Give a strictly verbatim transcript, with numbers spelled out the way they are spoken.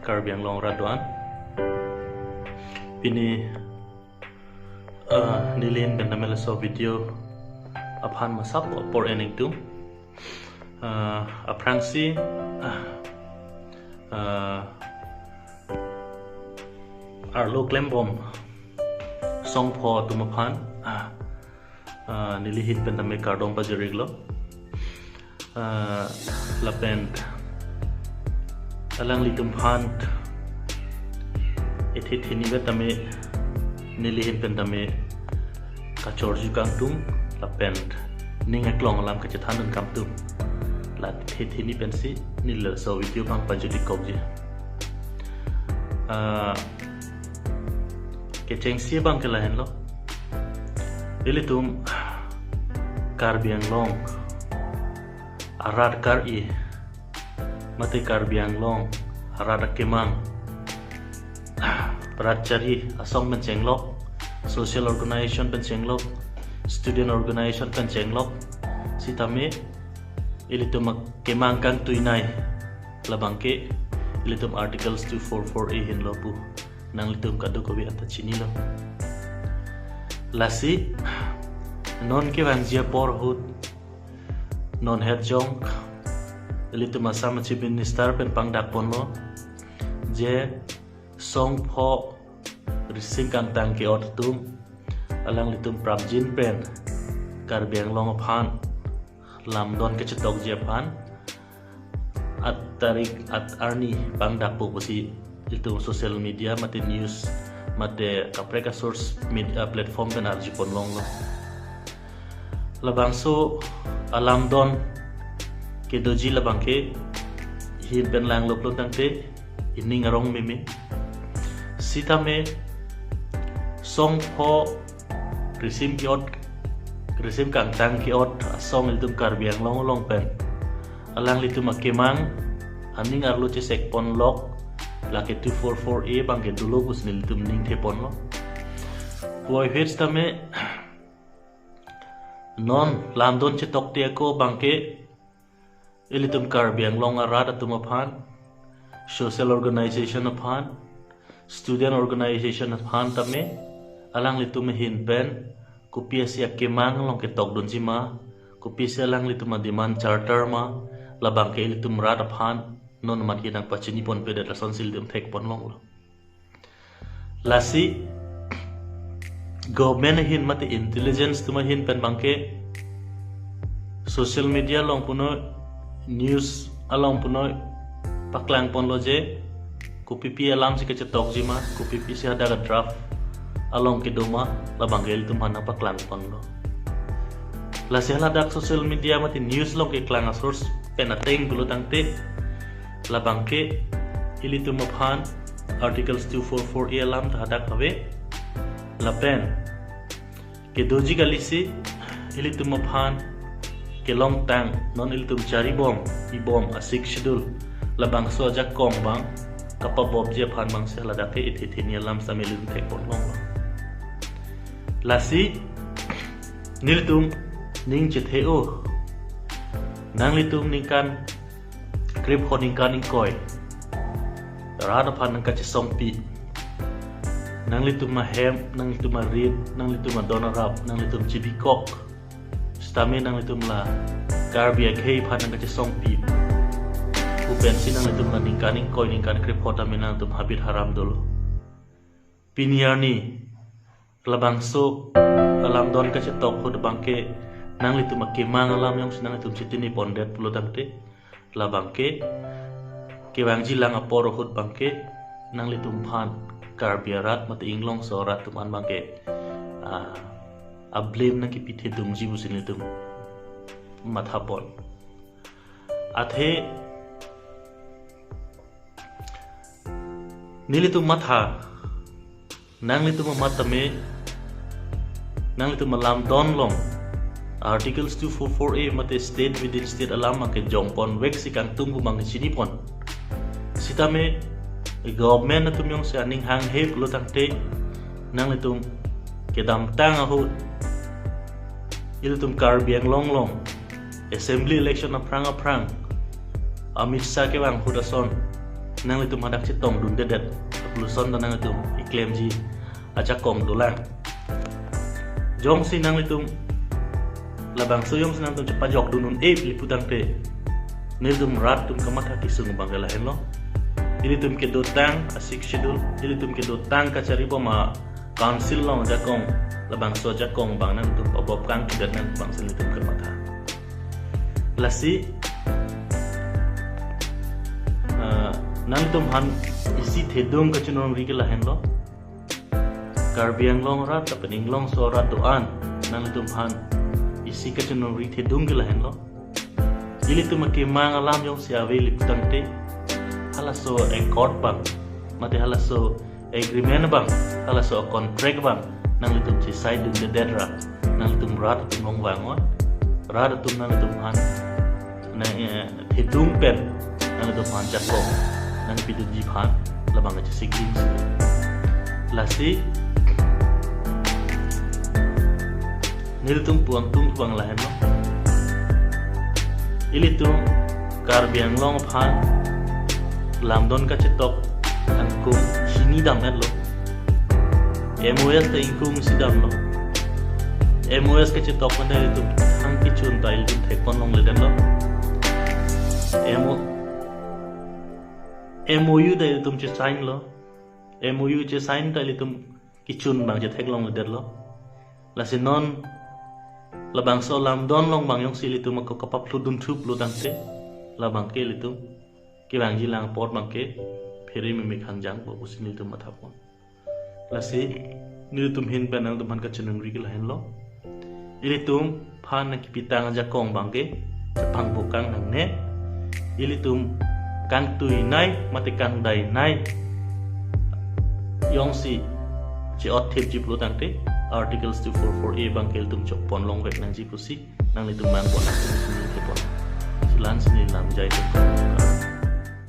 Karbi Anglong arat do-an. Pini, ah, neli ahin pen tame laso video aphan masap apor en ingtung. Ah, aphrangsi, ah, ah, arlo klembom songpho atum aphan, ah, ah, neli ahin pen tame kardom pajir-iklo. Ah, lapen alanglitum aphan ethe theni vet tame neli ahin pen tame kachorju kangtung lapen ning aklong alam kachethan dun kangtung. La ethe theni pensi neli laso video abang pajut-ik kokji. Ah, kechengsi abang ke lahenlo. Ilitum Karbi Anglong arat kar-i mate Karbi Anglong arat akemang, rat chari asong pen chenglok, social organization pen chenglok, student organization pen chenglok, sitame ilitum akemang kangtuinei labang ke ilitum Articles two four four A ahinlo pu nanglitum kadokave anta chinilo. Lasi non kevangji apor ahut non herjong ilitum Assam Chief Minister pen pangdakponlo je songpho risim kangtang ke-ot atum alanglitum prapjin pen Karbi Anglong aphan lamdon kachetokji aphan at tarik at arni pangdakpo pusi ilitum social media mate news mate kaprek a-source media platform pen arjupon longlo. Labangso alamdon kedoji labang ke ahin pen langlo pulo tangte ining arong meme. Sitame songpho risim ke-ot, risim kangtang ke-ot asong ilitum Karbi Anglong along pen alanglitum akemang aning arlo chesekponlok lake two four four A abang ke dolo pusi nelitum ningtheponlo. Puvoiphit sitame non lamdon chetokte ako abang ke ilitum Karbi Anglong arat atum aphan, social organization aphan, student organization aphan tame alanglitum ahin pen kopisi akemang along ketokdunji ma, kopisi alanglitum a-demand charter ma, labang ke ilitum rat aphan non amat kedang pachiniponpedet, lasonsi ilitum thekpon longlo. Lasi government ahin mate intelligence atum ahin pen abang ke social media along punoi, news along punoi paklangponlo je kopipi alamsi kachetokji ma, kopipisi hadak a-draft along kedo ma, labang ke ilitum aphan nangpaklangponlo. Lasi haladak social media mate news along keklang a-source pen ateng pulo tangte labang ke ilitum aphan Articles two four four A alam ta hadak ave. Lapen kedoji kalisi ilitum aphan kelongtang non ilitum charibom ibom a-Sixth Schedule labangso ajakong abang kapabopji aphan abangsi haladak ke ethe theni alam sitame ilitum thekpon longlo. Lasi nelitum ning chethe-o, nanglitum ningkan krepho ningkan ingkoi rat aphan nangkachesongpi, nanglitum ahem, nanglitum arit, nanglitum adon arap, nanglitum chibikok sitame nanglitum la Karbi akhei aphan nangkachesongpi pu pensi nanglitum la ningkan ingkoi ningkan krepho tame nangtum habit haram dolo. Pini arni labangso alamdon kachetok ahut abang ke nanglitum akemang alam jongsi nanglitum chetinipondet pulo tangte labang ke kevangjilang apor ahut abang ke nanglitum aphan Karbi arat mate inglongso arat atum an abang ke, ah, a-blame nangkipithedunji pusi nelitum mathapon. Athe nelitum matha, nanglitum amat tame, nanglitum alamdon along Articles two four four A mate state within state alam abang ke jongponvek si kangtung pu abang ke chinipon. Sitame government atum jongsi aning hanghe pulo tangte nanglitum kedamtang ahut ilitum Karbi Anglong along assembly election aphrang aphrang Amit Shah kevang ahut ason nanglitum hadak chetongdundedet, lapuson ta nanglitum iklemji ajakong dolang. Jongsi nanglitum labangso jongsi nanglitum chepajokdun un-e pili putangte, nelitum rat atum kamatha kesung abang ke lahenlo. Ilitum kedotang a-Sixth Schedule, ilitum kedotang kacharibom a-council along ajakong, labangso ajakong abang nangtum pabop kangkidat nang bangsi nelitum kamatha. Lasi, ah, nangtum aphan isi thedung kachinongri ke lahenlo. Karbi Anglong rat, lapen inglongso rat do-an, nangtum aphan isi kachinongri thedung ke lahenlo. Ilitum akemang alam jongsi ave pili putangte, halaso accord abang, mate halaso agreement abang, halaso contract abang, nanglitum chesign dundedet ra, nanglitum rat atum along vangnon, rat atum nanglitum aphan, nang, eh, thedung pen, nanglitum aphan jakong nangpidunji aphan, labang kachesikding si. Lasi, nelitum puang tung puang lahenlo. Ilitum Karbi Anglong aphan lamdon kachetok angkung chini dam-etlo. M O S ta ingkung isi damlo. M O S kachetok pen ta ilitum thang kechun ta ilitum thekpon longledetlo. M O, M O U ta ilitum chesign lo. M O U chesign ta ilitum kechun abang chetheklongledetlo. Lasi non labangso lamdon along abang jongsi ilitum ako kapaphludun thup lo tangte, labang ke ilitum kevangji lang apot abang ke phere meme khangjangpo pusi nelitum mathapon. Lasi nelitum ahin pen nangtum aphan kachinongri ke lahenlo. Ilitum aphan nangkepitang ajakong abang ke chepangbo kang nangne. Ilitum kangtuinei mate kangdainei jongsi che-ot thipji pulo tangte, Articles two four four A abang ke ilitum chokpon longvek nangji pusi nanglitum mangpon, nangtum sini thepon. Silan sini lam jai thepon.